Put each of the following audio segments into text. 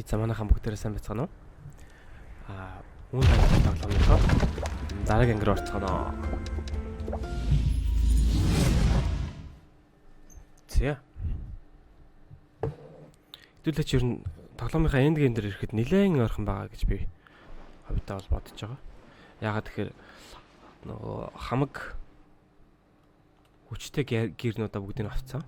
За, манайхан бүгдээрээ сайн байцгаана уу? Үүн тань тоглоомынхоо дараагийн анги руу орцгоно. За. Хэдүүлээ чи ер нь тоглоомынхаа end game дээр ирэхэд нилээн ойрхон байгаа гэж би хувьдаа бол бодож байгаа. Яагаад тэгэхээр нөгөө хамаг хүчтэй gear нүүдээ бүгдийг нь авцсан.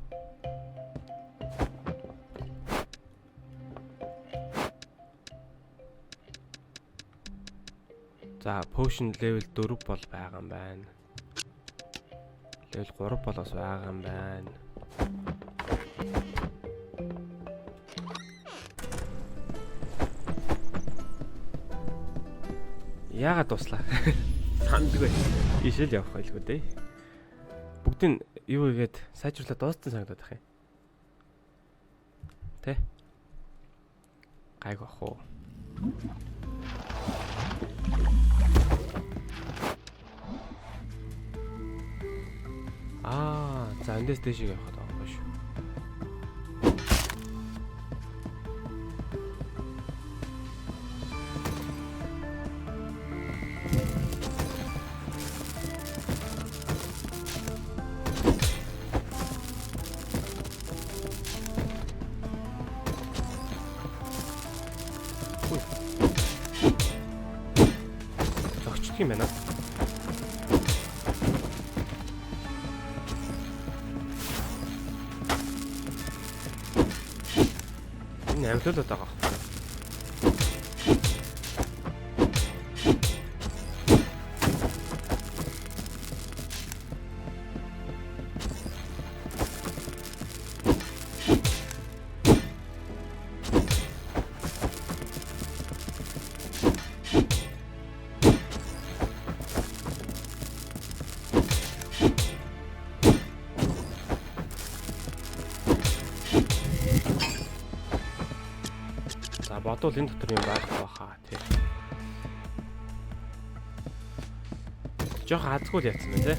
За, potion level 4 бол байгаа юм байна. Level 3 бол бас байгаа юм байна. Яагаад дуслаа? Сандгүй. Ишэл явах байлгүй дээ. Бүгдийг юу игээд сайжруулаад дууссан санагдаад байх юм. Тэ? Гайг ах уу. За, эндээс дэшиг явах гэдэг байгаа шүү. Үй. Зогчдох юм байна. Энэ амьлуулаад байгаа байхгүй юу? За, бодвол энэ дотор юм байхгүй баха тий. Жохо азгүй л яатсан байна тий.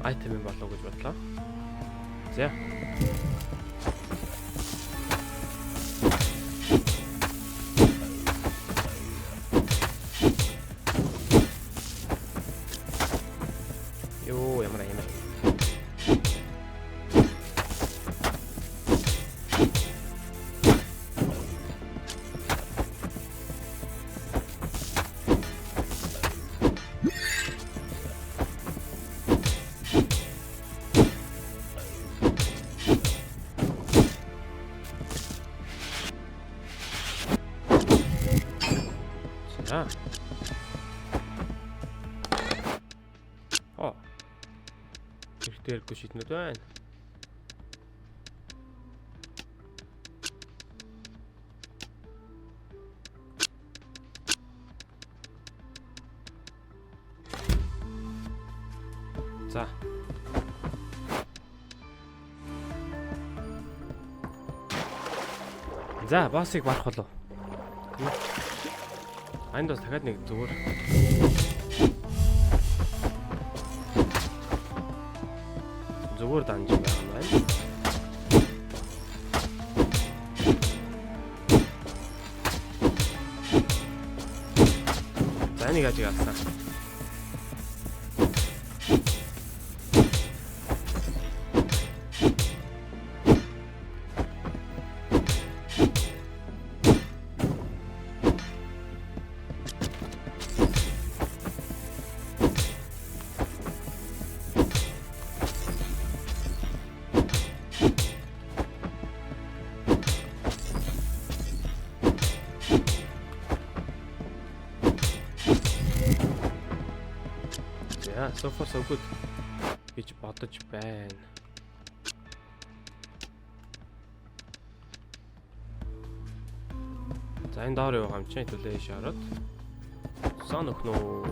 Item юм болов гэж бодлоо. За. Йоо, ямар юм бэ? За. Оо. Хэрэгтэй хэрэггүй шийднүүд байна. За. За, boss ыг барах болов. Энд бас дахиад нэг зүгээр dungeon байгаа юм байна. За, нэг ажиг авсан. За, so far so good гэж бодож байна. За, энэ доор явах юм чинь хэвлээ ийш ороод. Сон өхнөө.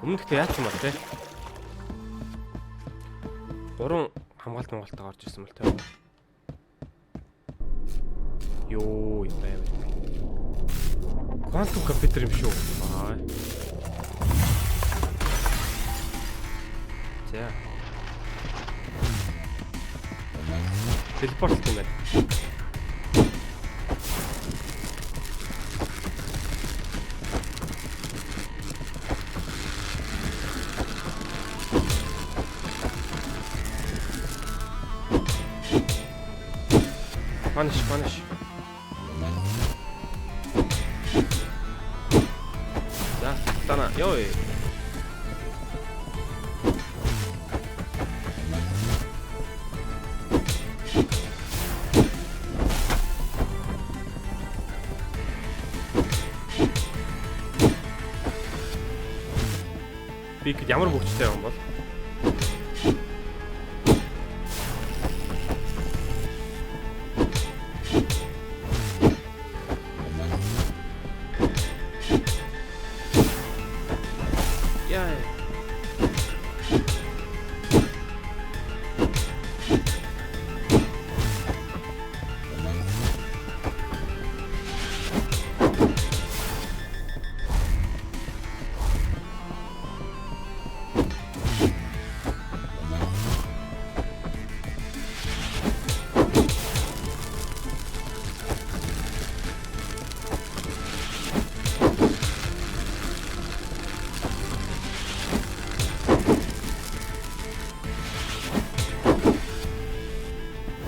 Өмнө гэхдээ яач юм бол те. Гурван хамгаалт монголтойгоо орж ирсэн бол те. Йоо, юм байна. Quantum компьютер юм шүү. Аа. За. Teleport юм байна. Punish, punish. За, тана. Йой. Би ихэд ямар хөгжтэй юм бол? Яа.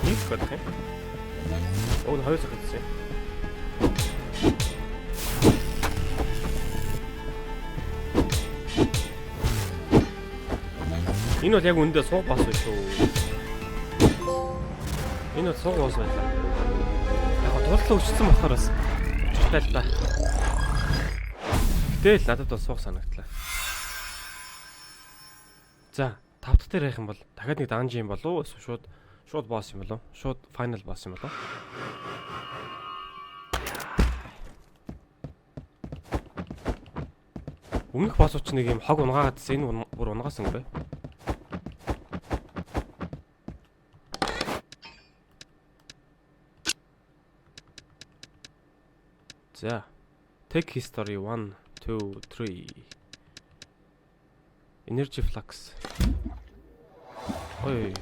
Нэг болох юм. Оо, хоёр цаг гэсэн. Энэ бол яг үндэ сууг boss биш үү? Энэ бол сууг boss байлаа. Яг го тултлаа өчсөн болохоор бас учиртай л да. Гэтэл надад бол сууг санагдлаа. За, тав дахь дээр явах юм бол дахиад нэг dungeon юм болов уу? Эсвэл шууд boss юм болов уу? Шууд final boss юм болов уу? Өмнөх boss ууд ч нэг юм хог унгаагаадсэн, энэ бүр унгаасангүй. За. Tech history 1 2 3. Energy flux. Ой.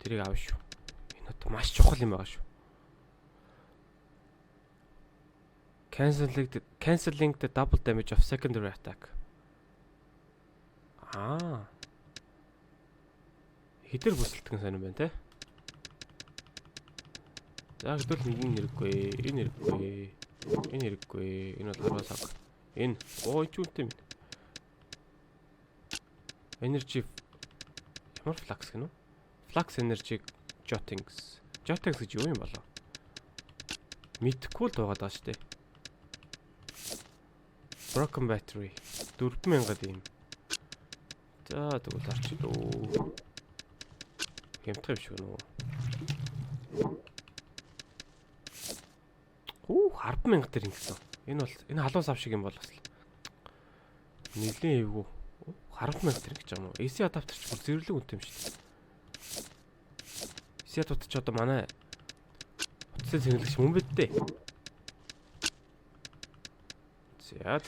Тэрийг авах шүү. Энэ одоо маш чухал юм байгаа шүү. Canceling the double damage of secondary attack. Аа. Хитэр бүсэлтгэн сонирн байна те. За, гэвэл энэ хэрэггүй, энэ хэрэггүй, энэ хэрэггүй, энэ бол харуул сав. Энэ оо ч үнэтэй юм. Energy ямар flux гэнэ үү? Flux energy jottings. Jottings гэж юу юм болоо? Мэдхгүй л байгаа даа шүү дээ. Broken battery 4000 юм. За, тэгвэл арчил үү. Хямдах юм шиг нөө. Хүү, 100000 дээр ингэсэн. Энэ бол энэ халуун сав шиг юм бол бас нэлийн эвгүй. 100000 дээр гэж байгаа юм уу? AC adapter ч бүр зэрлэг үнэтэй юм шүү дээ. AC adapter ч одоо манай утасны цэнэглэгч мөн бид дээ. За.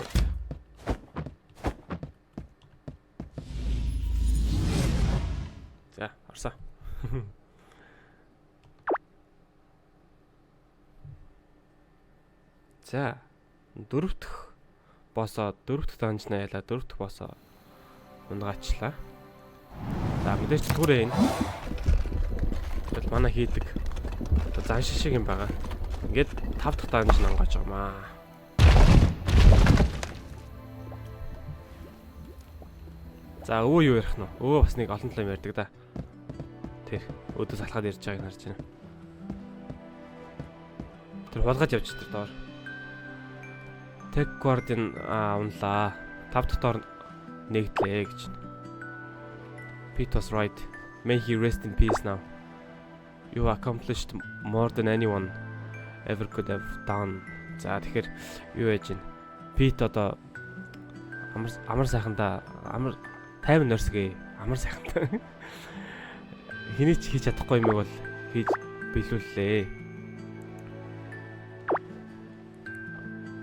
За, орсон. За, дөрөв дэх boss оо, дөрөв дэх dungeon аа ялаа, дөрөв дэх boss оо унгаачлаа. За, мэдээж түрээ энэ. Тэгэл манай хийдэг одоо зан шиг юм байгаа. Ингээд тав дахь dungeon онгоож байгаамаа. За, өвөө юу ярих нь? Өвөө бас нэг олон талын ярьдаг да. Тэр өөдөөс алхаад ярьж байгааг харж байна. Тэр хулгаж явж тэр доор. Tech Guardian унлаа. Тав дахь доор нэгдлээ гэж. Pete was right. May he rest in peace now. You accomplished more than anyone ever could have done. За, тэгэхээр юу яаж гин? Пит одоо амар амар сайхандаа, амар тайван нөрсгөө, амар сайхандаа. Хэний ч хийж чадахгүй юмыг бол хийж биелүүллээ.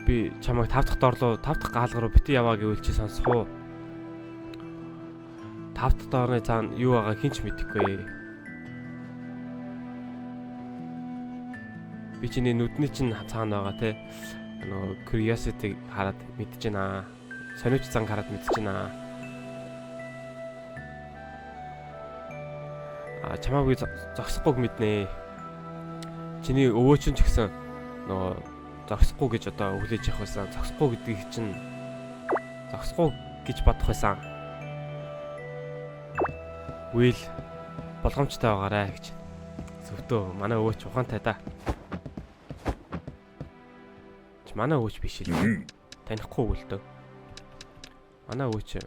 Би чамайг 5 дахь доорлоо, 5 дахь гаалга руу бити яваа гэвэл чи сонсох уу? 5 дахь доорны цаана юу байгаа хэн ч мэдэхгүй. Би чиний нүдний чинь цаана байгаа те нөгөө curiosity хараад мэдэж байна. Сониуч зан хараад мэдэж байна. А, чамайг би зогсохгүйг мэднэ. Чиний өвөө чинь ч гэсэн нөгөө зогсохгүй гэж одоо хүлээж авах байсан. Зогсохгүй гэдгийг чинь зогсохгүй гэж бодох байсан. Уйл, болгоомжтой байгаарай гэж. Зөвтөө, манай өвөө ч ухаантай да. Чи манай өвөөч биш л. Танихгүй л дөө. Манай өвөөч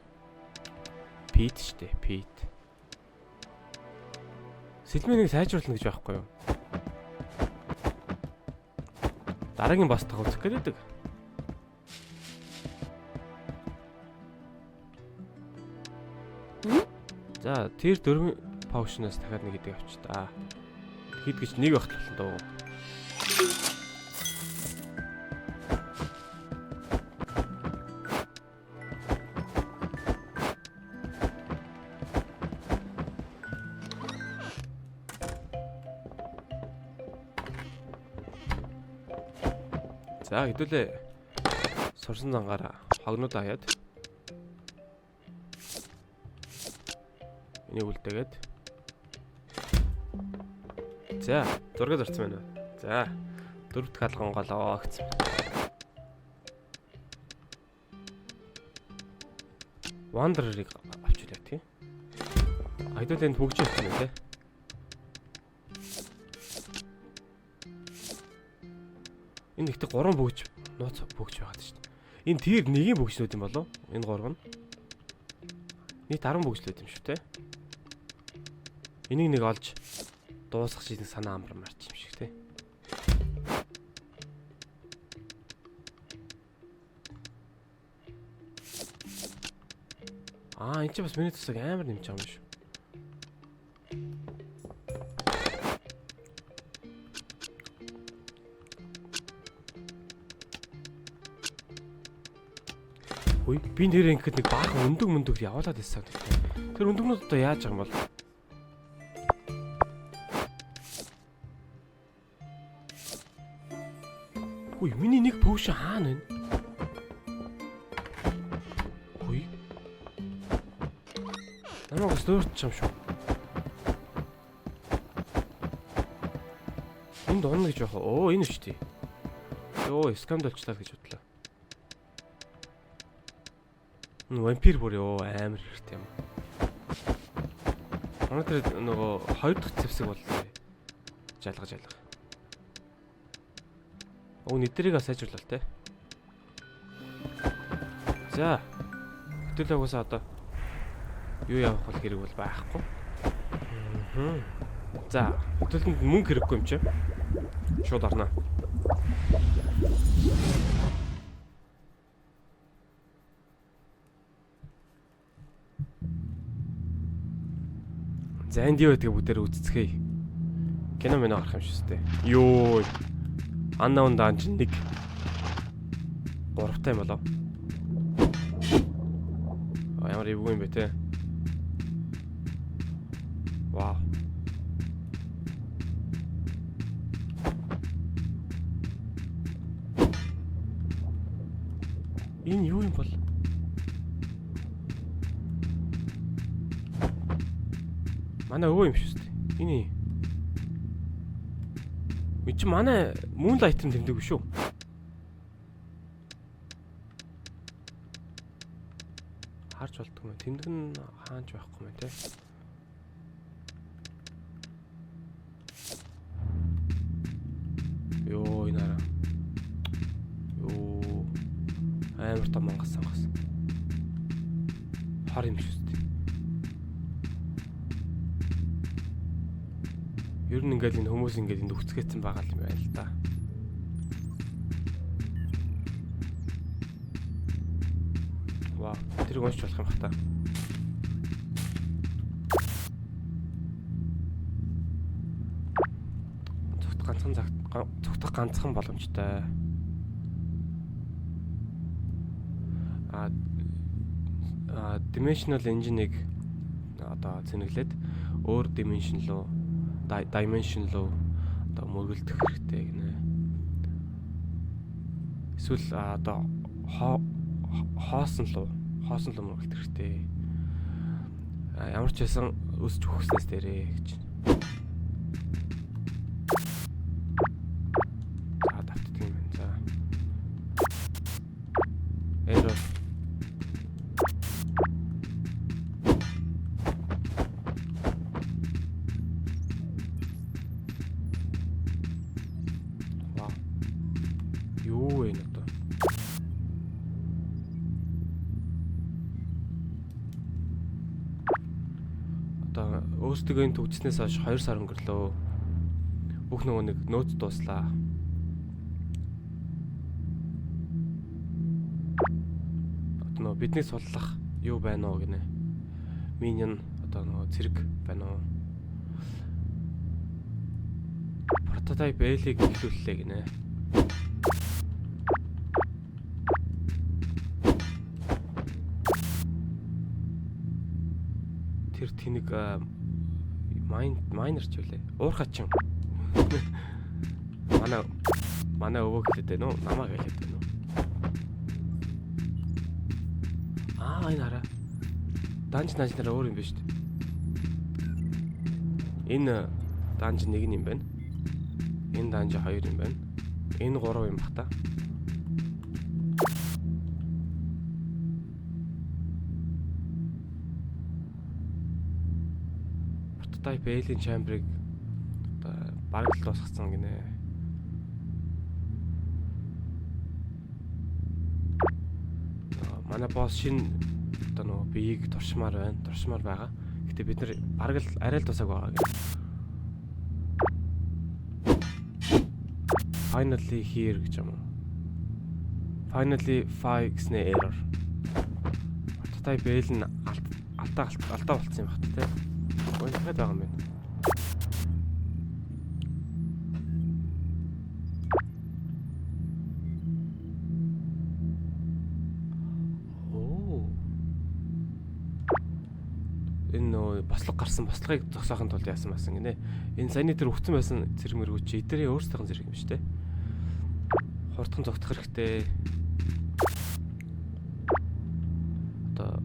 Пит штэ, Пит. Сэлмэнийг сайжруулна гэж байхгүй юу? Дараагийн boss тоглох гэдэг. За, тэр дөрвөн potion-оос дахиад нэг гэдэг авч та. Хэд гэж нэг багт болно дөө. За, хэдүүлээ сурсан зангаараа хогнуудаа хаяад энийг үлдээгээд. За, зураг зурсан байна. За, дөрөв дэх алган голоо гэсэн. Wanderer-ыг авч үлээ тий. Хэдүүлээ энд хөгжиж явсан байна тий. Энэ ихтэй гурван бөгж, нууц бөгж байгаад шүү дээ. Энэ тэр нэгийн бөгжнүүд юм болов? Энэ гурав нь. Нийт 10 бөгжлүүд юм шүү те. Энийг нэг олж дуусгах шиг нэг санаа амармарч юм шиг те. Аа, энэ чи бас миний тусаг амар нэмж байгаа юм шүү. Хүй, би нэр ингэхэд нэг баахан өндөг мөндөг явуулаад ирсэн санагдав. Тэр өндөгнүүд одоо яаж байгаа юм бол? Хүй, миний нэг potion хаана вэ? Хүй. Намайг бас дуурчих юм шүү. Энд унна гэж байх уу? Оо, энэ шүү дээ. Йоо, scam долчлаа гэж бодлоо. Энэ вампир бүр ёо амар хэрэгтэй юм. Манай тэр нөгөө хоёр дахь зэвсэг боллоо. Жалга жалга. Өө, нэдрийг бас сайжруулал те. За. Хөтөлөө угаасаа одоо юу явах бол хэрэг бол байхгүй. За, хөтөлөнд мөнгө хэрэггүй юм чи. Шууд орно. За, энд юу гэдгийг бүгдээр үзцгээе. Кино минь гарах юм шүү дээ. Йоо. Unknown Dungeon 1. Гуравтай юм болов. А, ямар эвгүй юм бэ те. Вау. Энэ юу юм бол? Манай өвөө юм шүү дээ. Энэ. Ми чи манай Moonlight тэмдэг биш үү? Харж болдгоо юм. Тэмдэг нь хаанч байхгүй юм те. Йоо, энэ хараа. Йоо. Амар том мангас сангас. Хор юм шүү дээ. Ер нь ингээл энэ хүмүүс ингээд энд үцгээсэн байгаа юм байна л да. Вау, тэрийг уншиж болох юм бах та. Цогт ганцхан цогтох ганцхан боломжтой. А dimensional engine-ыг одоо цэнэглээд өөр dimension руу dimension руу одоо мөргөлдөх хэрэгтэй гинэ. Эсвэл одоо хоосон руу мөргөлдөх хэрэгтэй. Ямар ч байсан өсч өгснээс дээрээ гэж. За давтдаг юм байна. За. Error. Вау. Юу вэ энэ одоо? Одоо өөрсдөө энэ төвчснээс хойш 2 сар өнгөрлөө. Бүх нөгөө нэг нөөц дууслаа. Одоо нөгөө бидний суллах юу байна уу гинэ. Minion одоо нөгөө цэрэг байна уу? Prototype L-ийг эхлүүллээ гинэ. Тэр тэнэг miner ч үлээ. Уурхачин. Манай өвөө хэлээд байна уу? Намайг хэлээд байна уу? Аа, энэ хараа. Dungeon нараа өөр юм биш үү? Энэ dungeon нэг юм байна. Энэ dungeon хоёр юм байна. Энэ гурав юм бах та. Prototype Alien Chamber-ыг одоо бараг л дуусгацсан гинэ. Манай босс шинэ одоо нөгөө биеийг туршмаар байна, туршмаар байгаа. Гэтэ бид нар бараг л арай л дуусаагүй байгаа гэх. Finally here гэж юм уу? Finally 5 гэснээр error. Prototype L нь алдаа алдаа болцсон юм багт те. Ой, дахиад байгаа юм байна. Оо. Энэ нөө бослого гарсан бослогыг зогсоохын тулд яасан масан гинэ. Энэ саяны тэр өгцөн байсан зэрэг мэргүү чи эдгээрийн өөрсдийнх нь зэрэг юм шүү дээ. Хурдхан зогтох хэрэгтэй. Одоо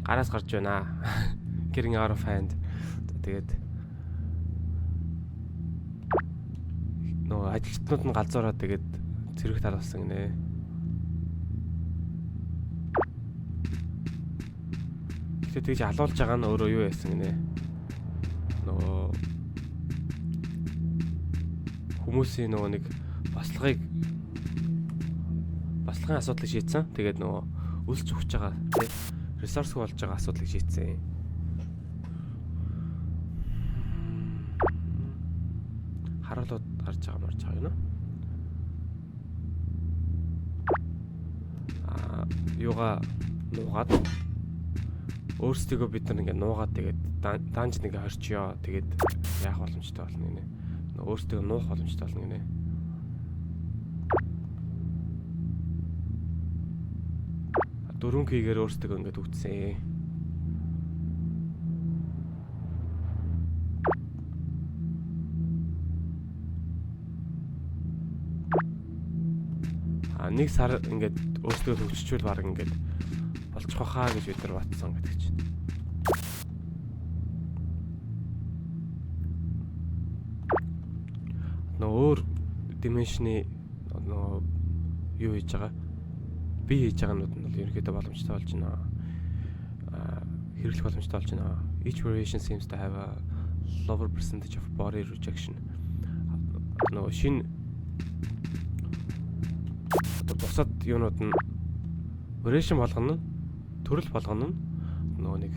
гараас гарч байна. Getting out of hand. Тэгээд нөгөө ажилтнууд нь галзуураад тэгээд цэрэг тал болсон гинэ. Гэтэ тэгж алуулж байгаа нь өөрөө юу яасан гинэ. Нөгөө хүмүүсийн нөгөө нэг бослогын асуудлыг шийдсэн. Тэгээд нөгөө өлсч өгч байгаа тий ресурс болж байгаа асуудлыг шийдсэн. Харуулууд гарч байгаа марж байгаа юм уу? Аа, юугаа нуугаад өөрсдийгөө бид нар ингээ нуугаад тэгээд dungeon ингээ хорчё. Тэгээд яах боломжтой болно гинэ. Өөрсдийгөө нуух боломжтой болно гинэ. Дөрвөн key-гээр өөрсдөө ингээд үтсэн. А нэг сар ингээд өөрсдөө төгсчүүл баг ингээд болчих واخаа гэж бид нар батсан гэдэг чинь. Нөө өөр dimension-ы нөө юу хийж байгаа? Би хийж байгаа нүд нь бол ерөнхийдөө боломжтой болж байна. Аа, хэрэглэх боломжтой болж байна. Each variation seems to have a lower percentage of body rejection. Нөгөө шинэ одоо бусад юунууд нь variation болгоно нь төрөл болгоно нь нөгөө нэг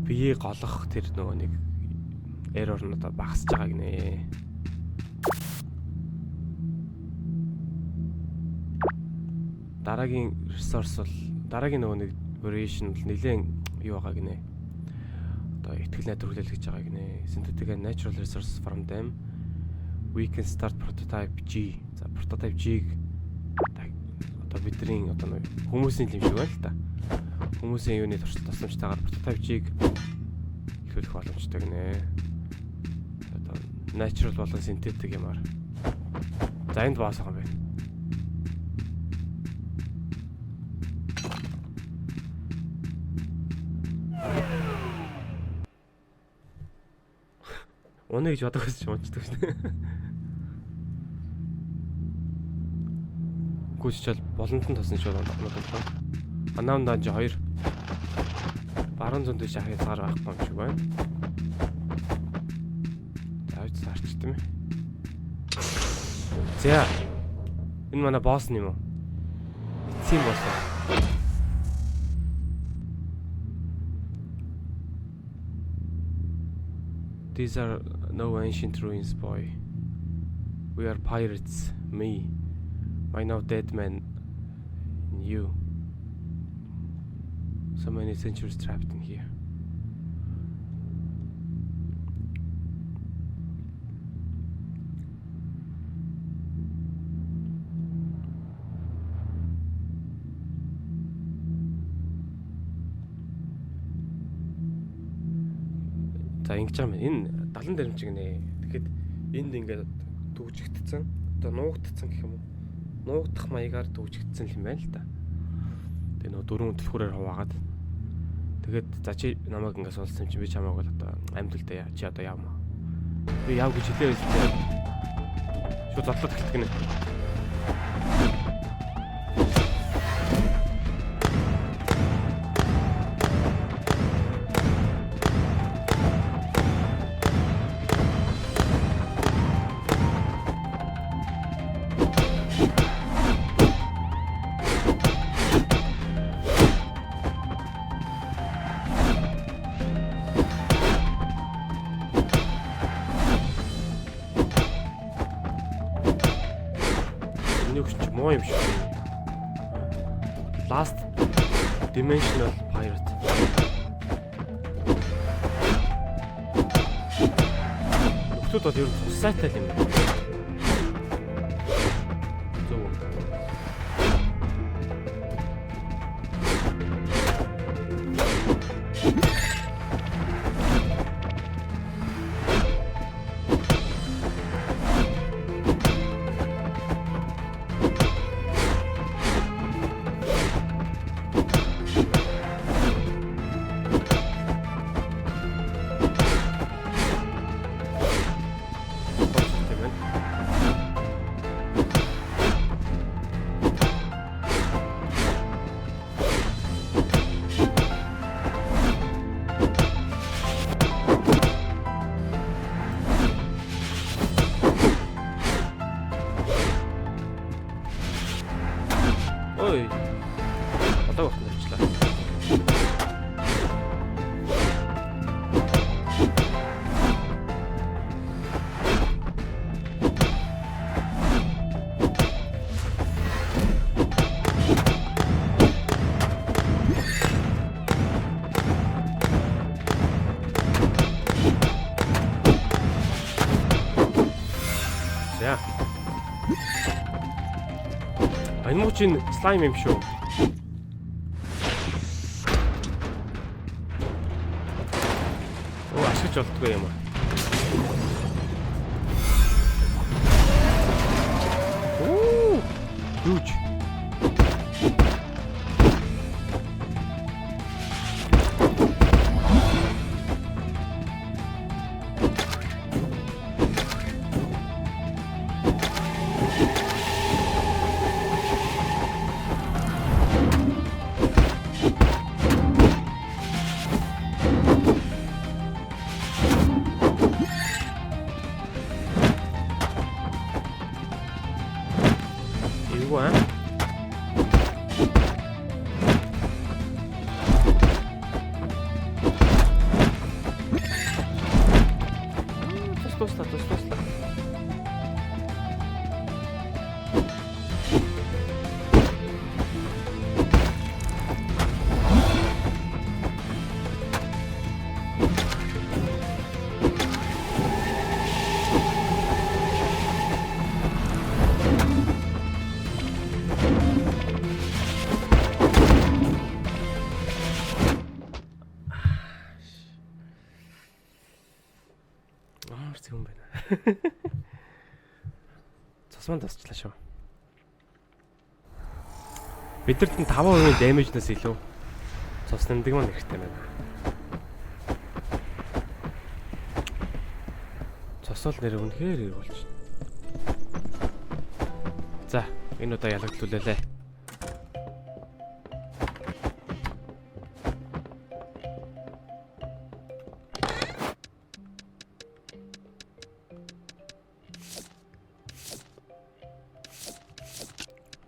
биеийг голох тэр нөгөө нэг Error нь одоо багасж байгаа гинэ. Дараагийн resource бол дараагийн нөгөө нэг variation бол нэлээд юу байгаа гинэ. Одоо итгэл найдвар хүлээлгэж байгаа гинэ. Synthetic and natural resources from them. We can start prototype G. За, prototype G-г одоо бидний одоо нэг хүмүүсийн юм шиг байна л та. Хүмүүсийн юуны туршилт тусламжтайгаар prototype G-г эхлүүлэх боломжтой гинэ. Одоо natural болон synthetic юмар. За, энд boss байгаа юм байна. Унаа гэж бодох гэсэн чинь унцдаг шнэ. Гүйччэл болонд нь тосон шууд унах. Анаам данж хоёр баруун зүүн дэш ахыг цаар байхгүй юм шиг байна. За, авч сарчт юм. За. Энэ манай boss юм уу? Эцсийн boss уу? These are no ancient ruins, boy. We are pirates. Me, my now dead man, and you. So many centuries trapped in here. За, ингэж байгаа юм. Энэ далан дэрэмч гинэ. Тэгэхэд энд ингээд түгжигдсэн. Одоо нуугдсан гэх юм уу? Нуугдах маягаар түгжигдсэн юм байна л да. Тэгээ нөгөө дөрвөн түлхүүрээр хуваагаад, тэгээд за, чи намайг ингээд суулсан чинь би чамайг бол одоо амьд үлдээ, чи одоо явмаа. Би яв гэж хэлээ байсан чинь шууд зотлоод эхэлдэг гинэ. Миний өгч чи муу юм шиг. Last Dimensional Pirate. Нөхдүүд бол ер нь цус сайтай л юм байна. Зөв үү? Тийм байна. Ой. Одоо багт нэрчлээ. За. Энэ муу чинь slime юм шүү. Оо, ашиглаж болдгоо юм аа. Оо, huge. Эвгүй аа. Ямар зөв юм бэ? Цус манд тасчлаа шүү. Бидэрт нь 5% damage-наас илүү цус нэмдэг маань хэрэгтэй байна. Цус бол нэр үнэхээр хэрэг болчихно. За, энэ удаа ялагдлууллаа.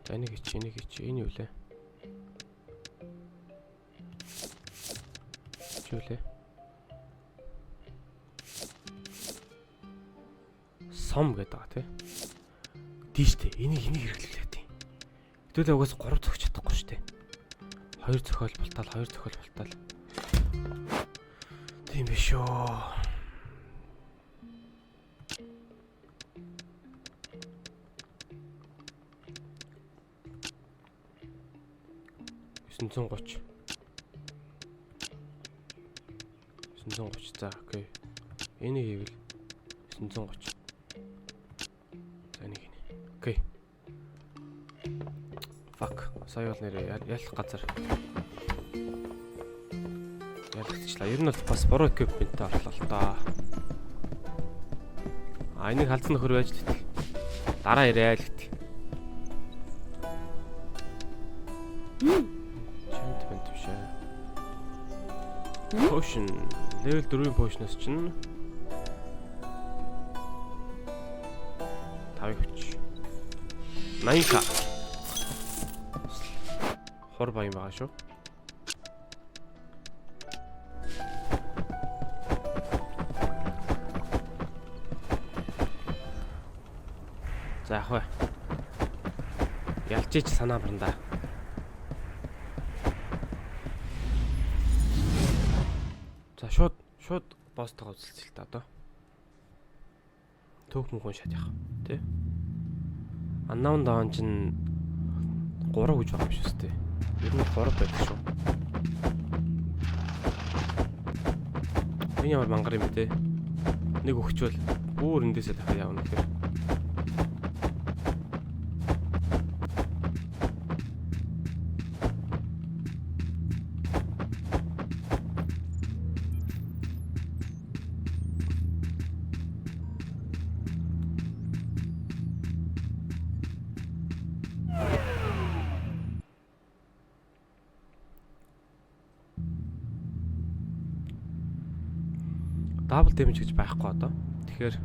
За, энийг хич, энийг хич, энэ юу лээ? Чи юу лээ? Сом гэдэг байгаа тий. Тийш дээ. Энийг хэрэглүүлээ тий. Хэдүүлээ угаас 3 зөгч чадахгүй шүү дээ. 2 зохиол болтаал, 2 зохиол болтаал. Тийм биш үү. $930. 930. За, окей. Энийг хийвэл 930. За, энийг хийнэ. Окей. Fuck. Сая бол нэрээ ялах газар. Ялагдчихлаа. Ер нь бол бас буруу equipment-тэй орлоо л доо. А, энийг халдсан нөхөр байж л итэл. Дараа ирээ л гэт. Enchantment биш ээ. Potion. Level 4-ийн potion-оос чинь 5-ыг хүч. 80к. Хор баян байгаа шүү. За, яах вэ? Ялж ич санаа барандаа. За, шууд босстойгоо үзэлцэл та одоо. Төөх мөнхөн шат яах тий. Unknown Dawn чинь 3 гэж байгаа юм шүү дээ. Ер нь 3 байдаг шүү. Энэ ямар мангар юм бэ те. Нэг өгчвөл бүр эндээсээ дахиад явна гэхээр. Double damage гэж байхгүй одоо. Тэгэхээр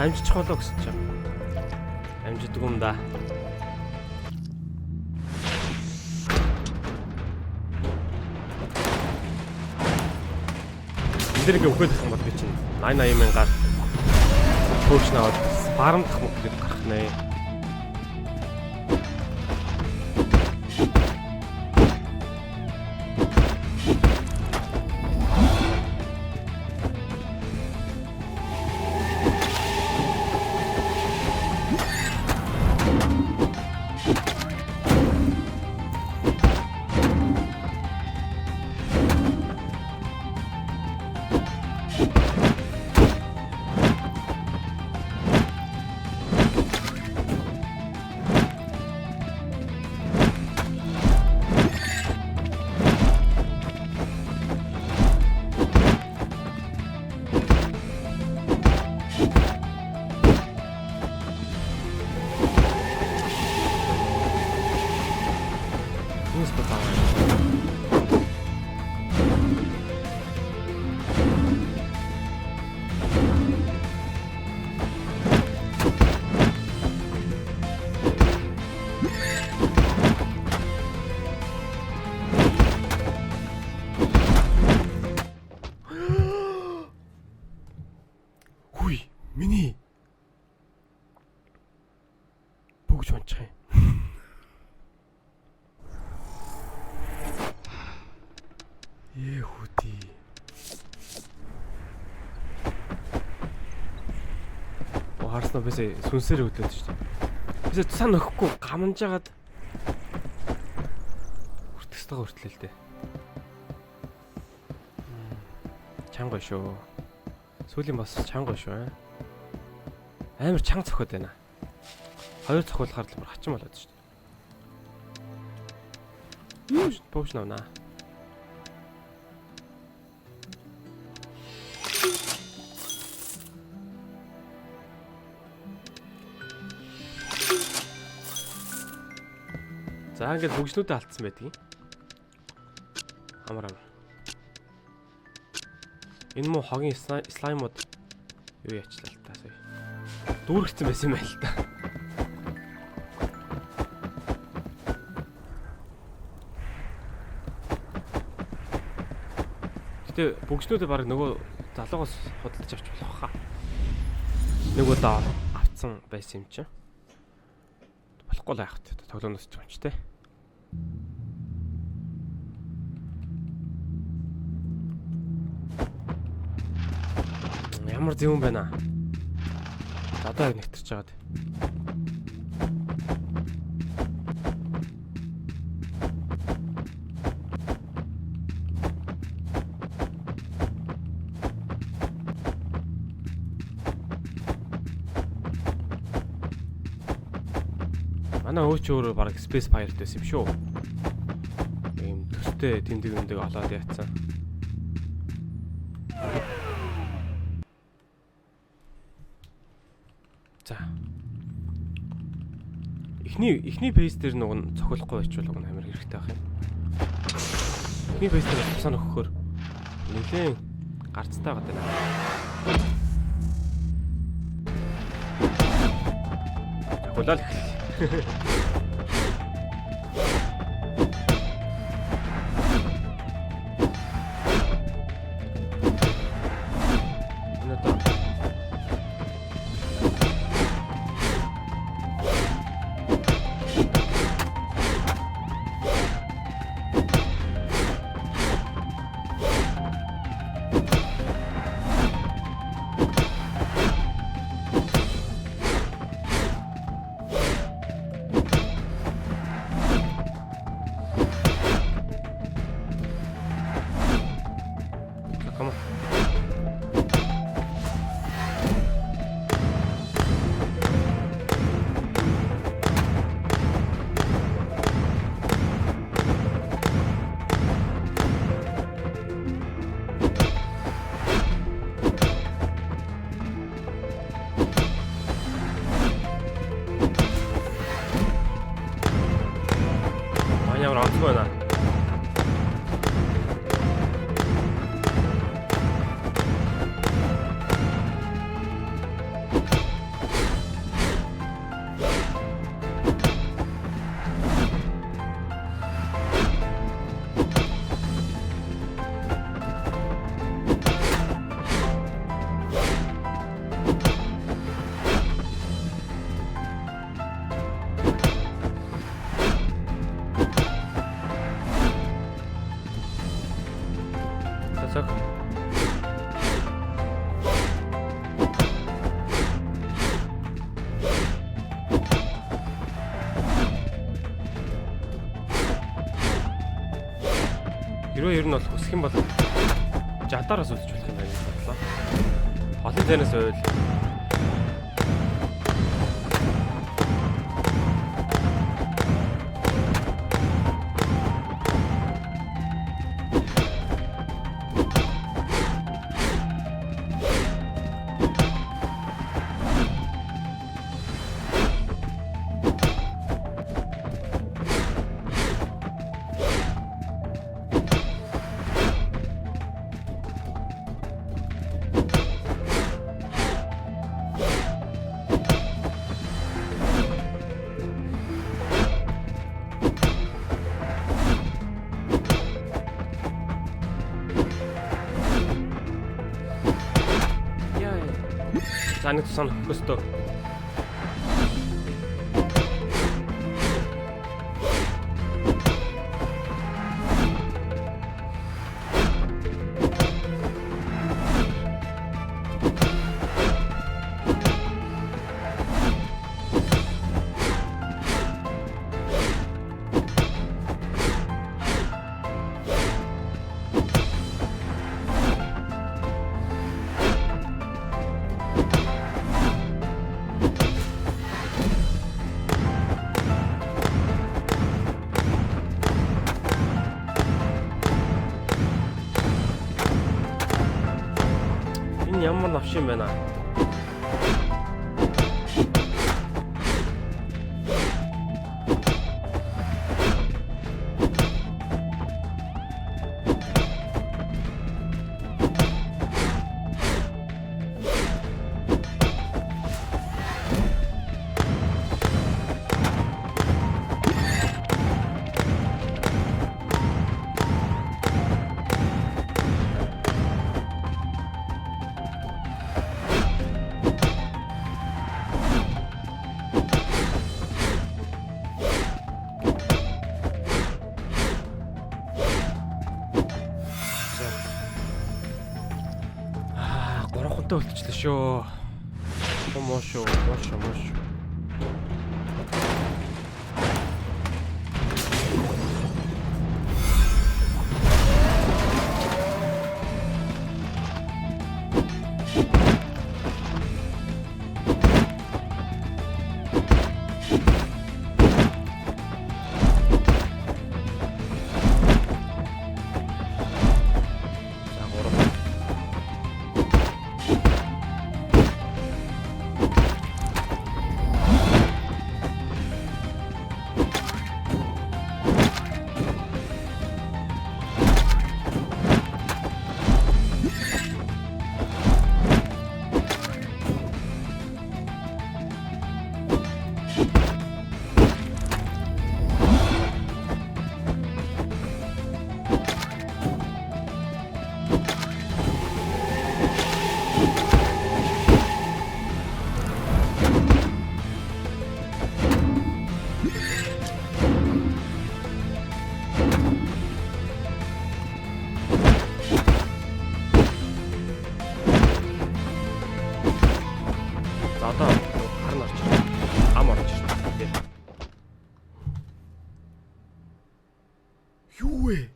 Амжчих болоо гэсэн чинь. Амжидгүй юм да. Энд дэр ингээ үхээд их юм бол би чинь 80 80 мянгаар potion аваад farm дах мөх гээд гарах нэ. Хүмүүс батаа. Хүй, миний бүгж унчих юм. Ээ хүүти. Оо харснаа бисээ сүнсээр хөдлөөд шүү дээ. Бисээ сан өгөхгүй гамнаж хагаад хүртэх ёстойгоо хүртлээ л дээ. Чанга шүү. Сүүлийн бас чанга шүү. Амар чанга цохиод байна. Хоёр цохиулахаар л бүр хачин болоод шүү дээ. Potion авнаа. За ингээд хөгжнүүдээ алдсан байдаг юм. Амар амар. Энэ муу хогийн slime ууд юу яачлаа л та сая. Дүүргэсэн байсан юм байна л та. Гэтэ бөгжнүүдээ баг нөгөө залуугаас худалдаж авч болох хаа. Нэг удаа авцсан байсан юм чинь. Болохгүй л яах вэ? Тоглоомноос ч юм ч те. Ямар зөвөн байна. За одоо яг нэгтэрч байгаад. Манай өө чи өөрөө баг Space Pirate байсан юм шүү. Ийм төстэй тэмдэг юмдэг олоод яатсан. За. Эхний phase дээр нүг нь цохиулахгүй байчвал уг нь амар хэрэгтэй байх юм. Эхний phase дээр тусаа нөхөхөөр нэлээд гарцтай байгаа даа. Цохиулаад эхэллээ. Энэ одоо Come on. Манай ямар онцгой байна. Хэрвээ ер нь бол хүсэх юм бол жадаараас үлдэж болох юм байна гэж бодлоо. Олон зайнаас ойл. Яа. За нэг тусаа нөхөх өстөө. Энэ ямар навш юм бэ наа? За. Аа, гурван хүнтэй үлдчихлээ шүү. Муу шүү, муу шүү, муу шүү. За гурав. За одоо хар нь орж ирнэ. Ам орж ирнэ. Тий. Юу вэ?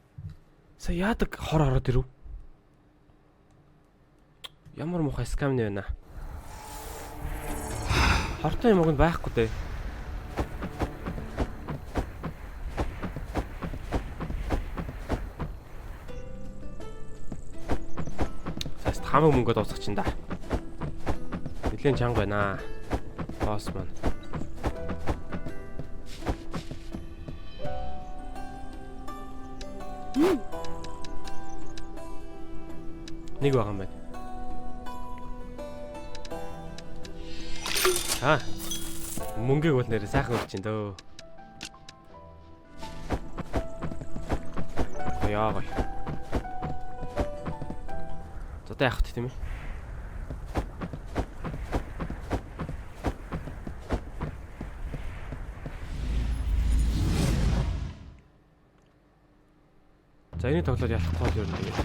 Са яадаг хор ороод ирв? Ямар муухай скам нэ байна. Хортой юм уг нь байхгүй дээ. За хамаг мөнгө дуусгах чинь да. Нилээн чанга байна. Босс маань. Нэг байгаа юм байна. Аа. Мөнгийг бол нэрээ сайхан өгч чинь дөө. Гоёа гоё. За одоо явах тийм ээ. За энэ тоглолт ялахгүй бол ер нь тэгээд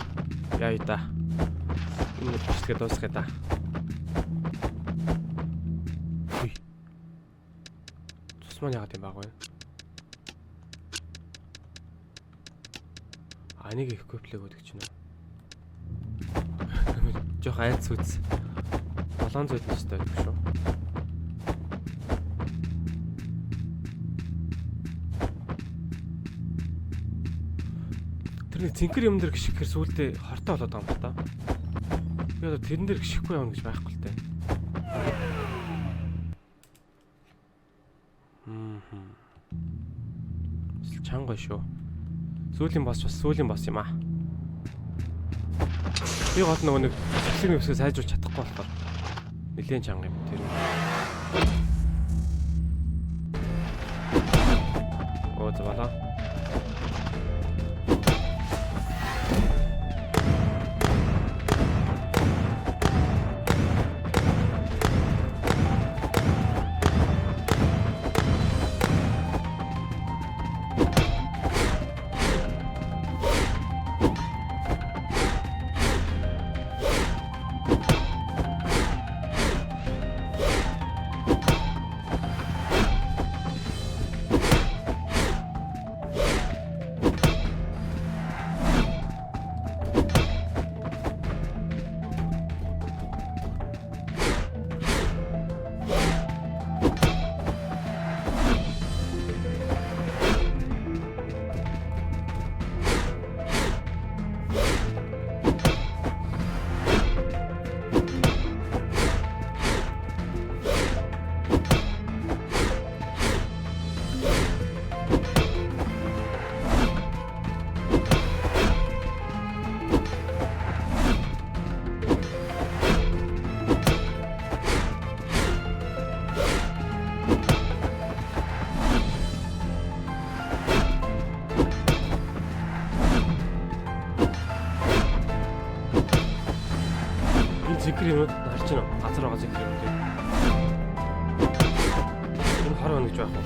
яа да. Энэ бичлэгээ дуусгая да. Хүй. Цус маань яагаад юм баг вэ? А нэг equip лээгүүд гэж байна. Жох айц үз. 700 нэстэй байдаг шүү. Тэр нэг цэнхэр юм дээр гიშгэхээр сүулдэ хортой болоод байгаа юм л та. Би одоо тэрэн дээр гიშгэхгүй явна гэж байхгүй л дээ. Мм. Чанга шүү. Сүүлийн босс бас сүүлийн босс юм аа. Би гол нөгөө нэг зэвсэг мэвсгээ сайжруулах чадахгүй болохоор нэлээд чанга юм тэр. Оо за болоо. Энэ зэкэр юмуд харж байна уу? Газар байгаа зэкэр юмуд. Энэ хор байна гэж байх уу?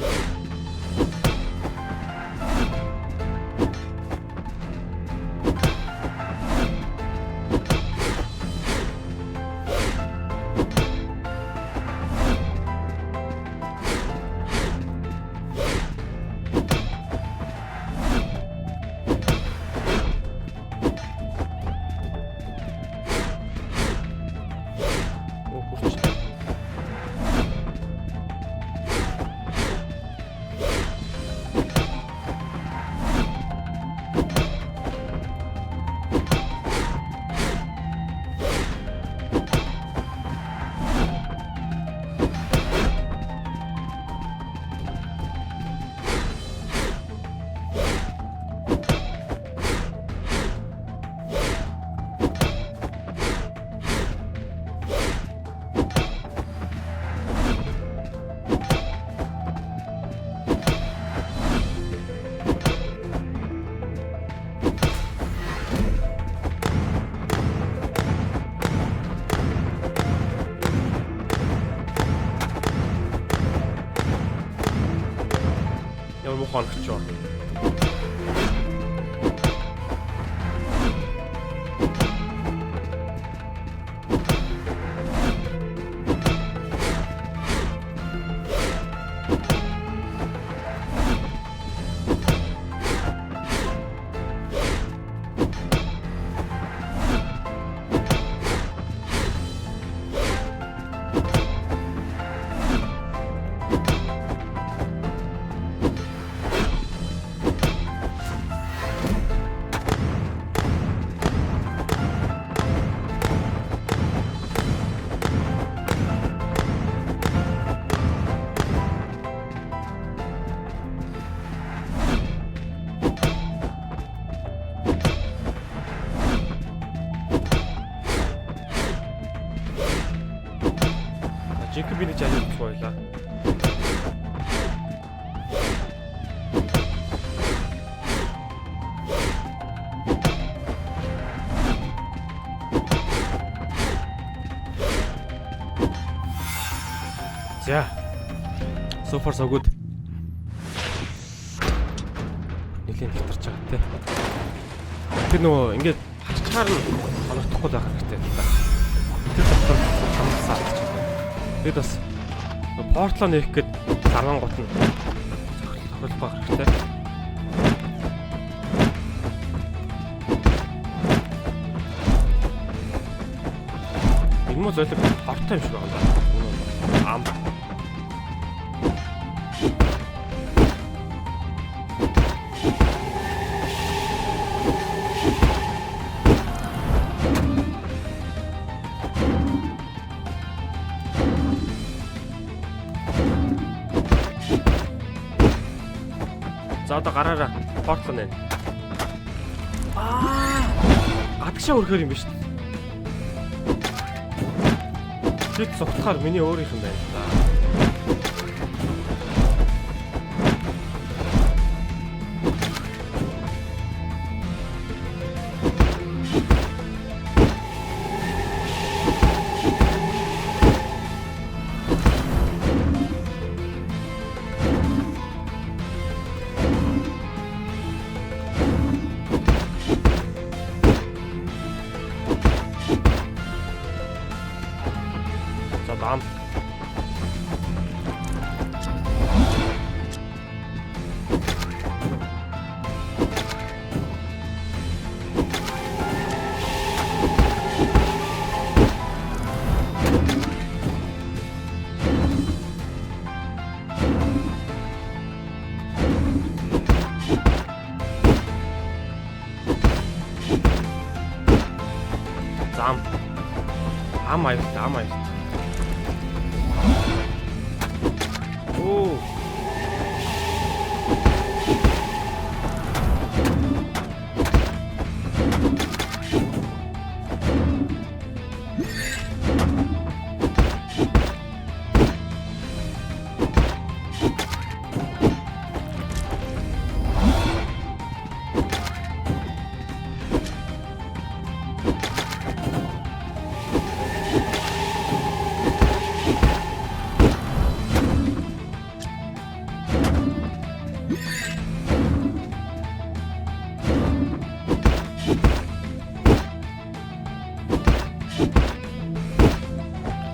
Оо хүрч. Ямар муухай онгоч юу. Жинхэнэ би нэг жаахан байлаа. За. So far so good. Нэлийн татарч байгаа те. Тэр нөгөө ингээд харчаар нь оногдохгүй байх хэрэгтэй л та. Тэр дотор хамсаа алдчихсан. Тэгэд бас портлоо нээх гээд дараан гут нь зохиол байх хэрэгтэй. Чамуу зойлог ортой юм шиг байгаа юм да. Ам. За одоо гараараа портлоо нэ. Аа! Гадагшаа өрхөөр юм биш үү? Тэд цугтахаар миний өөрийнх юм байна. За. За ам. За ам. Ам аюултай, ам аюултай. Оо.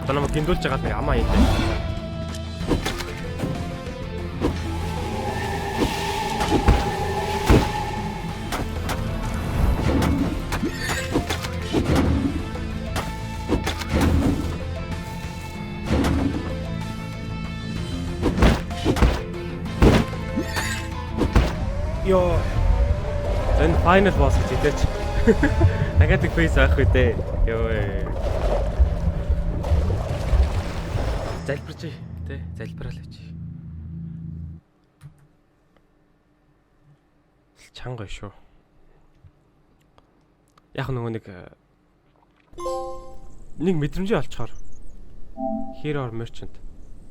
Одоо намайг гиндүүлж байгаа нэг амаа юм дээ. Йоо. Энэ final boss гэж хэлээч. Дахиад нэг phase байхгүй дээ. Йоо. Залбирч тэ, залбираал явчих. Чанга шүү. Яг нөгөө нэг нэг мэдрэмжээ олцохоор Hero or Merchant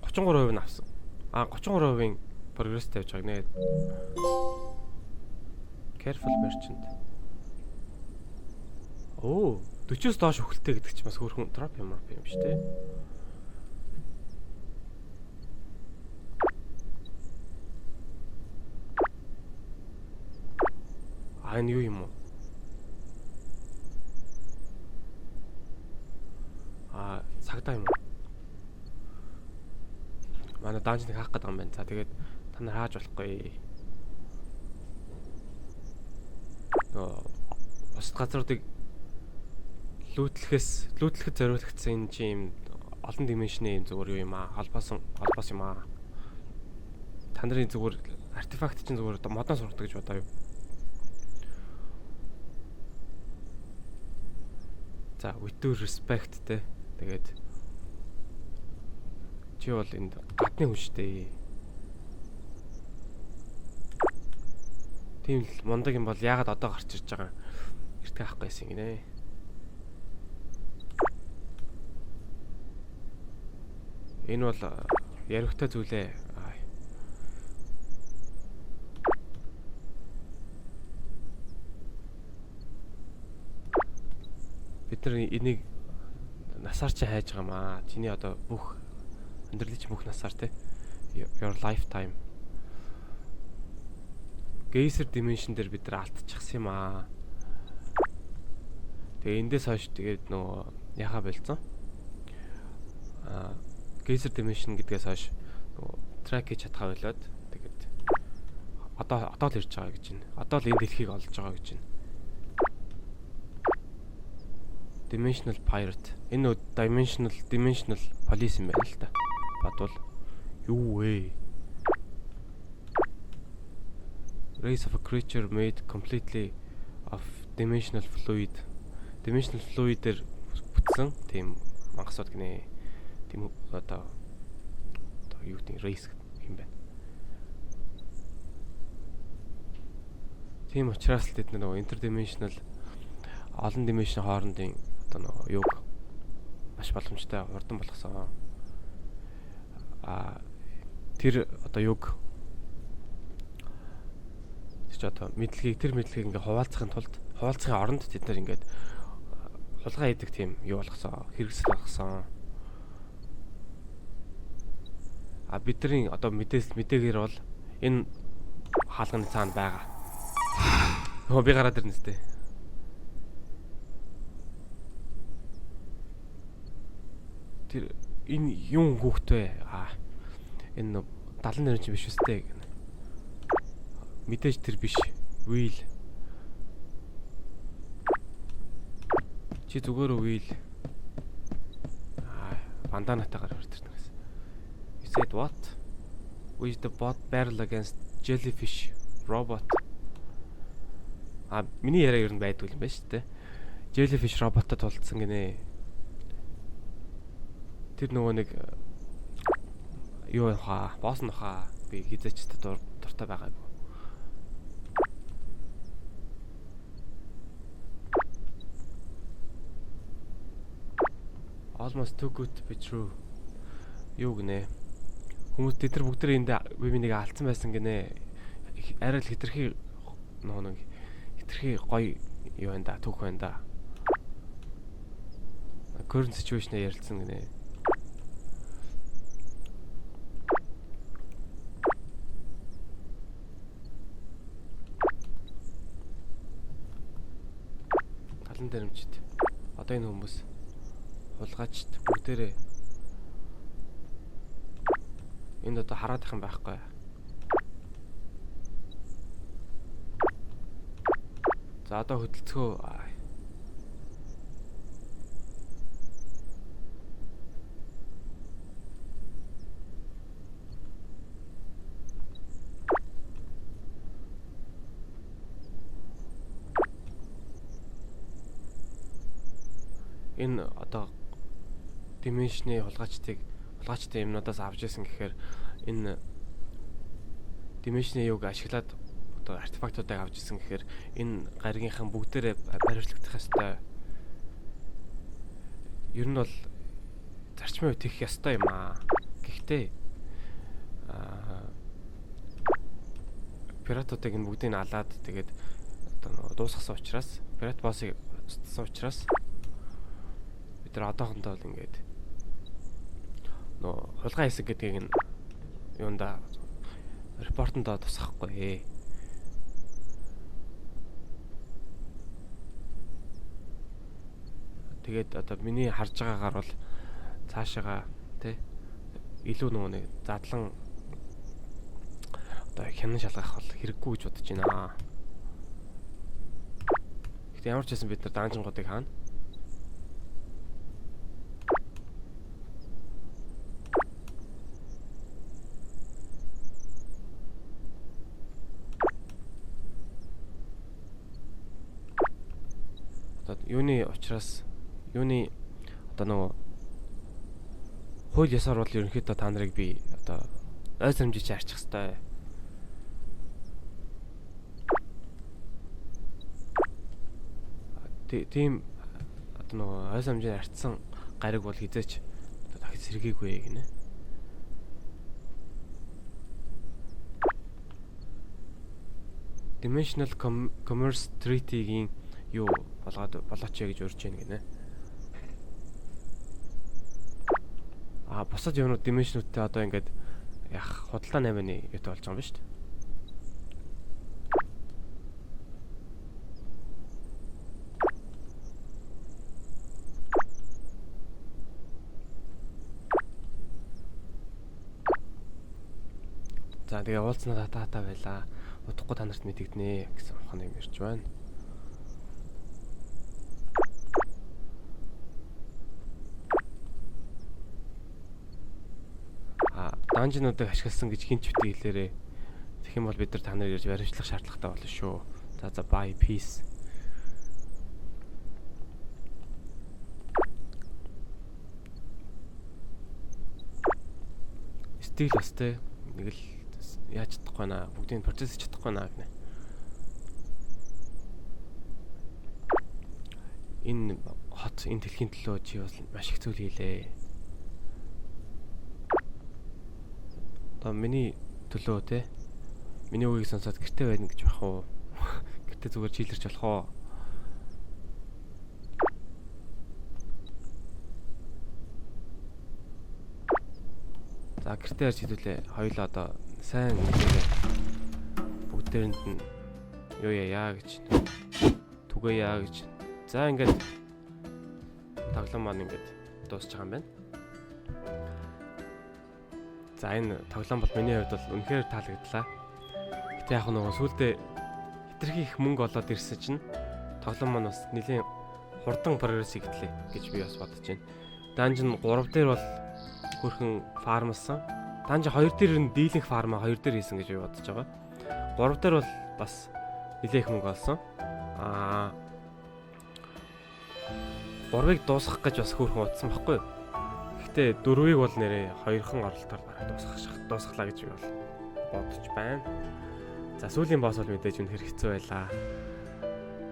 33% нь авсан. А 33%-ийн прогресс тавьж байгааг нэ. Careful Merchant. Оо, 40-оос доош өхөлтэй гэдэг чинь бас хөөрхөн drop юм юм шүү дээ. А энэ юу юм уу? А цагдаа юм уу? Манай dungeon ыг хаах гэдэг юм байна. За тэгээд та нар хааж болохгүй. Нөгөө бусад газруудыг loot лэхээс loot лэхэд зориулагдсан энэ чинь юм олон dimension ы юм зүгээр юу юм аа. Холбоосон холбоос юм аа. Та нарын зүгээр artifact чинь зүгээр одоо модон сургадаг гэж бодоо юу. За, with due respect те. Тэгээд чи бол энд гадны хүн штэ. Тийм л мундаг юм бол яагаад одоо гарч ирж байгаа юм? Эртгээ авах байсан гинэ. Энэ бол ярихтай зүйлээ. Ай. Бид нар энийг насаар чи хайж байгаа маа. Чиний одоо бүх амьдралын чинь бүх насаар те. Your lifetime. Geyser Dimension дээр бид нар алдчихсан юм аа. Тэгээ эндээс хойш тэгээд нөгөө яхаа болцсон. Аа, Geyser Dimension гэдгээс хойш нөгөө track хийж чадхаа болоод тэгээд одоо л ирж байгаа гэж байна. Одоо л энэ дэлхийг олж байгаа гэж байна. Dimensional Pirate. Энэ нөө Dimensional Police юм байна л та. Бодвол юу вэ? Race of a creature made completely of dimensional fluid. Dimensional fluid-ээр бүтсэн тийм мангасууд гинэ. Тийм одоо юу гэдэг race юм байна. Тийм учраас л тэд нөгөө interdimensional олон dimension хоорондын одоо нөгөө юг маш боломжтой хурдан болгосон. А тэр одоо юг чи одоо мэдлэгийг тэр мэдлэгийг ингээ хуваалцахын тулд хуваалцахын оронд тэд нар ингээд хулгай хийдэг тийм юу болгосон, хэрэгсэл болгосон. А бидний одоо мэдээгээр бол энэ хаалганы цаана байгаа. Хөө би гараад ирнэ сте. Тэр энэ юун хүүхэд вэ? А энэ 70 нэр чинь биш үстэй гэнэ. Мэдээж тэр биш. Wheel. Чи зүгээр wheel. Аа, банданатайгаар орж ирнэ гэсэн. You said what? With the bot battle against jellyfish robot. А миний яриа ер нь байдгүй юм байна шүү дээ. Jellyfish роботтой тулцсан гинэ. Тэр нөгөө нэг юу хаа, босс нь хаа. Би хизээч дуртай байгаагүй. Almost too good to be true. Юу гинэ? Хүмүүс тэд нар бүгд энд би миний алдсан байсан гинэ. Арай л хитрхи нөгөө нэг хитрхи гоё юу байна да, түүх байна да. Current situation-а ярилцсан гинэ. Талан дээрэмчд одоо энэ хүмүүс хулгайчд бүгдээрээ энд одоо хараад их юм байхгүй. За одоо хөдөлцгөө. Энэ одоо dimension-ы хулгайчдыг хулгайчдын юмнуудаас авч ирсэн гэхээр энэ dimension-ы юг ашиглаад одоо артефактуудыг авч ирсэн гэхээр энэ гаригийнхан бүгдээрээ баримтлагдах ёстой. Ер нь бол зарчмын хувьд хийх ёстой юм аа. Гэхдээ пиратуудыг энэ бүгдийг нь алаад тэгээд одоо дуусгасан учраас пират боссыг устгасан учраас бид нар одоохондоо бол ингээд нөө хулгай хийсэн гэдгийг нь юунда репортондоо тусгахгүй. Тэгээд одоо миний харж байгаагаар бол цаашаага тий илүү нөгөө нэг задлан одоо хянан шалгах бол хэрэггүй гэж бодож байна. Гэхдээ ямар ч байсан бид нар данжингуудыг хаана. Одоо юуны учраас юуны одоо нөгөө хууль ёсоор бол ерөнхийдөө та нарыг би одоо ой сэрэмжиж арчих хэвээр. Тийм одоо нөгөө ой сэрэмжийг арчсан гариг бол хизээч одоо дахиж сэргээгүй гинэ. Dimensional Commerce Treaty-гийн юу болгоод болооч гэж урьж яах гинэ. А бусад юмнууд dimension-уудтай одоо ингээд яг худалдаа 8-ны юутай болж байгаа юм байна шүү дээ. За тэгээ уулзнаа таатай байлаа. Удахгүй та нарт мэдэгдэнэ гэсэн ухаан юм ярьж байна. Dungeon уудыг ашигласан гэж хэн ч битгий хэлээрэй. Тэгэх юм бол бид нар та нарыг ирж баривчлах шаардлагатай болно шүү. За за, bye, peace. Steel бас те нэг л яаж чадахгүй наа. Бүгдийг процесс хийж чадахгүй наа гэнэ. Энэ хот, энэ дэлхийн төлөө чи бас маш их зүйл хийлээ. Одоо миний төлөө те миний үгийг сонсоод гэрте байна гэж бах уу? Гэрте зүгээр chill эрч болох уу? За, гэрте ярьж хэдүүлээ. Хоёулаа одоо сайн хэлээрээ. Бүгдээрэнд нь юу яа гэж түгээ яа гэж. За, ингээд тоглоом маань ингээд дуусч байгаа юм байна. За, энэ тоглоом бол миний хувьд бол үнэхээр таалагдлаа. Гэтэ яг нөгөө сүүлдээ хэтэрхий их мөнгө олоод ирсэн чинь тоглоом маань бас нэлийн хурдан progress хийгдлээ гэж би бас бодож байна. Dungeon 3 дээр бол хөрхэн farm лсан. Dungeon 2 дээр нь дийлэнх farm аа 2 дээр хийсэн гэж би бодож байгаа. 3 дээр бол бас нэлээх их мөнгө олсон. 3-ыг дуусгах гэж бас хөөрхөн утсан байхгүй юу? Гэхдээ 4-ийг бол нэрээ хоёрхан оролтоор бараг дуусгалаа гэж би бол бодож байна. За, сүүлийн boss бол мэдээж үнэхэр хэцүү байлаа.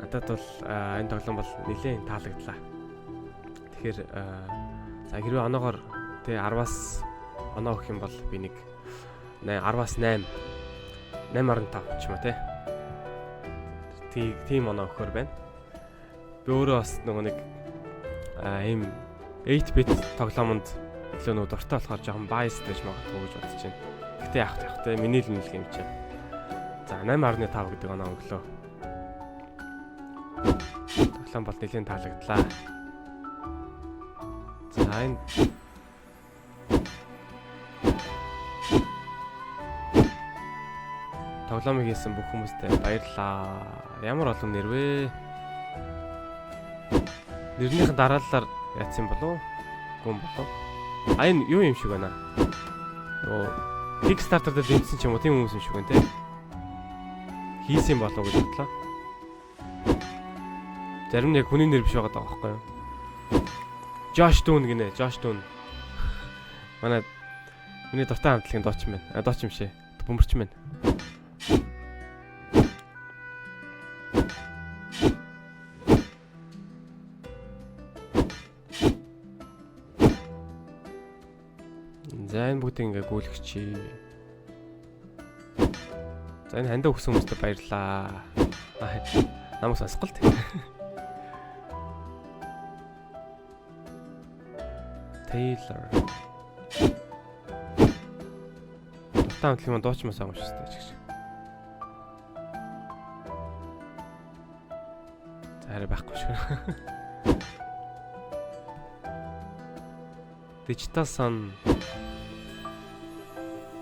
Надад бол энэ тоглоом бол нэлээд таалагдлаа. Тэгэхээр за, хэрвээ оноогоор тэ 10-аас оноо өгөх юм бол би нэг 10-аас 8, 8.5 ч юм уу те. Тийм оноо өгөхөр байна. Би өөрөө бас нөгөө нэг ийм 8 bit тоглоомонд илүү нөгөө дуртай болохоор жоохон bias байж магадгүй гэж бодож байна. Гэтэ яах вэ те, миний л үнэлгээ юм чинь. За, 8.5 гэдэг оноо өглөө. Тоглоом бол нэлээд таалагдлаа. За, энэ тоглоомыг хийсэн бүх хүмүүстээ баярлалаа. Ямар олон нэр вэ? Нэрнийхэн дараалалаар яатсан болов уу? Гүн болов. А, энэ юу юм шиг байна? Нөгөө Kickstarter дээр дэмжсэн ч юм уу, тийм хүмүүс юм шиг байна те. Хийсэн болов уу гэж бодлоо. Зарим нь яг хүний нэр биш байгаа даа байхгүй юу? Josh Dune гинэ, Josh Dune. Манай миний дуртай хамтлагийн дуучин байна. А, дуучин биш ээ. Бөмбөрчин байна. За, энэ бүгдийг ингээ гүйлгчий. За, энэ хандаа өгсөн хүмүүстээ баярлалаа. Намайг сонсохгүй л дээ. Taylor. Дуртай хамтлагийн маань дуучмаас байгаа юм шүү дээ ч гэж. За, арай байхгүй шүү. Digital Sun,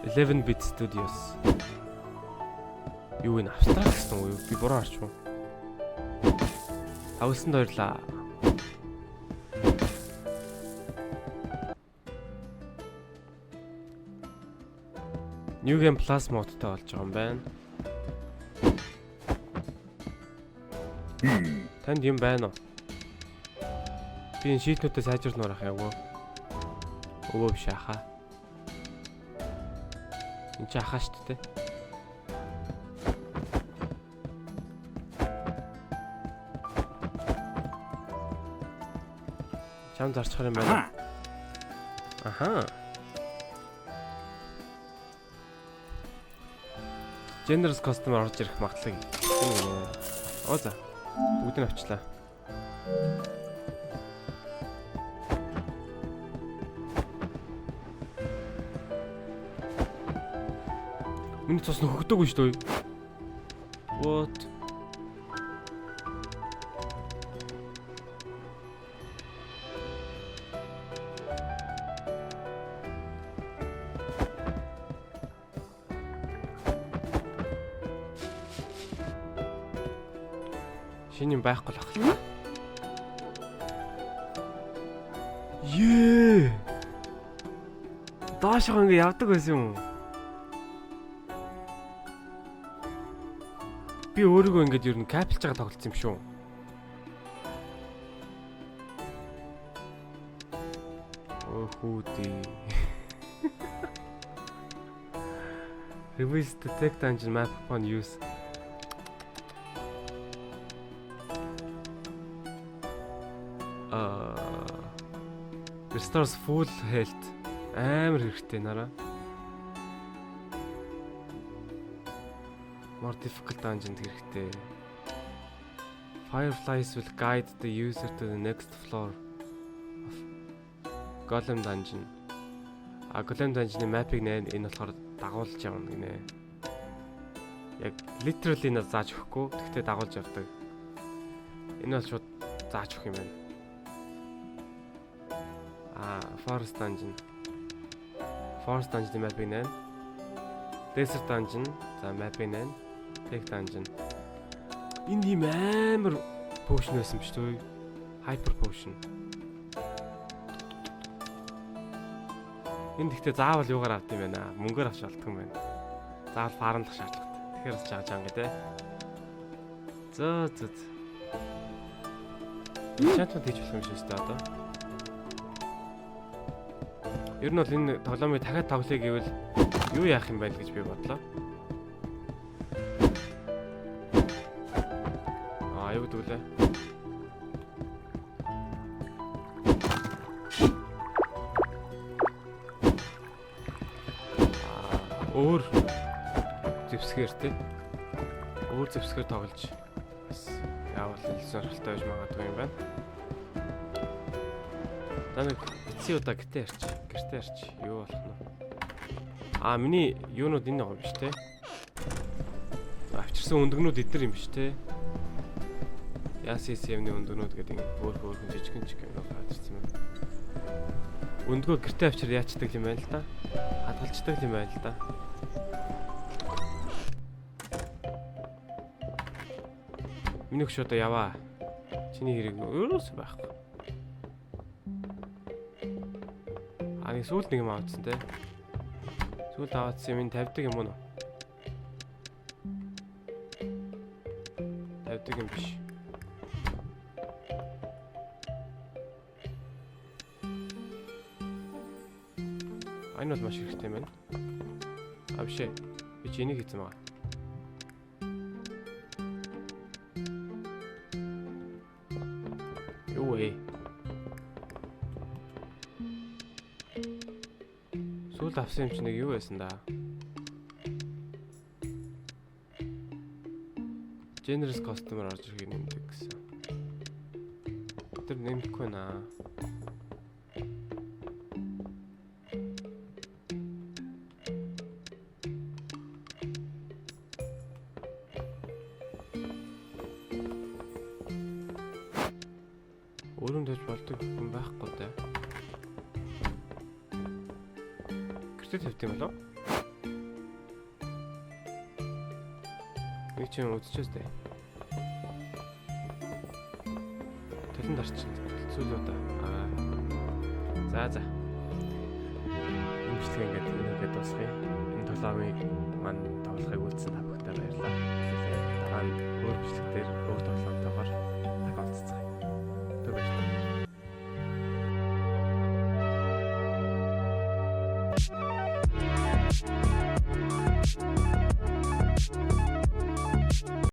11 bit studios. Юу энэ, Австрали гэсэн үү? Би буруу харч уу? Тавлсанд баярлаа. New Game Plus mode той болж байгаа юм байна. Танд юм байна уу? Би энэ sheet нүүдээ сайжруулмаар ах явгүй. Өвөө биш ахаа. Энд чи ахаа шүү дээ. Чам зарчхаар юм байна. Аха. Generous customer орж ирэх магадлал юм гинэ. Оо за. Бүгдийг нь авчлаа. Миний цус нөхөгдөөгүй шүү дээ. What? Шинэ юм байхгүй л ах л та. Ее. Доошоо ингэ явдаг байсан юм уу? Би өөрийгөө ингэж ер нь капилж байгаа тоглолцсон юм шүү. Өө хүүдий. Reveals the tech dungeon map upon use. Restores full health. Амар хэрэгтэй нараа. More difficult dungeon хэрэгтэй. Fireflies will guide the user to the next floor of Golem Dungeon. А Golem Dungeon-ы map-ыг нэ энэ болохоор дагуулж явна гинэ. Яг literally на зааж өгөхгүй. Тэгтээ дагуулж явдаг. Энэ бол шууд зааж өгөх юм байна. А Forest Dungeon. Forest Dungeon-ы map-ыг нэ. Desert Dungeon. За map-ыг нэ. Tech Dungeon. Энд ийм амар potion байсан биш үү? Hyper potion. Энэ гэхдээ заавал юугаар авд юм бэ наа? Мөнгөөр авч болдго юм байна. Заавал farm лах шаардлагатай. Тэгэхээр бас жаа жаа гэдэг. Зөө зөө. Enchantment хийж болох юм шиг өстэй одоо. Ер нь бол энэ тоглоомыг дахиад тоглоё гэвэл юу яах юм бэ гэж би бодлоо. Аа, юу гэдэг лээ? Аа, өөр зэвсгээр те. Өөр зэвсгээр тоглож бас яавал илүү сонирхолтой байж магадгүй юм байна. За нэг эцсийн удаа гэртээ ярьч. Гэртээ ярьч. Юу болох нь вэ? Аа, миний юунууд энэ байгаа юм биш те. Авчирсан өндгнүүд эдэр юм биш те. Яс юмны өндгнүүд гэдэг ингэ өөр хөөрхөн жижигэн чиг юм гараад ирсэн юм. Өндгөө гэртээ авчир яачдаг юм байна л да. Хадгалцдаг юм байна л да. Миний хөш одоо яваа. Чиний хэрэг өөрөөс байхгүй. А нэг сүүлд нэг юм авчихсан те. Сүүлд аваадсан юм энэ тавьдаг юм уу? Тавьдаг юм биш. Энэ бол маш хэрэгтэй юм байна. А биш ээ. Би чи энийг хийсэн байгаа. Юу вэ? Сүүлд авсан юм чи нэг юу байсан да? Generous customer орж ирэхийг нэмдэг гэсэн. Тэр нэмэхгүй наа. Өрөнд тавьж болдог юм байхгүй дээ. Гэртээ тавьд юм болов? Нэг чинь үзчихээс дээ. Толон дарчин. Сүүл удаа. Аа. За за. Энэ бичлэг ингээд энүүгээ дуусгая. Энэ тоглоомыг мань тоглохыг үлдсэн.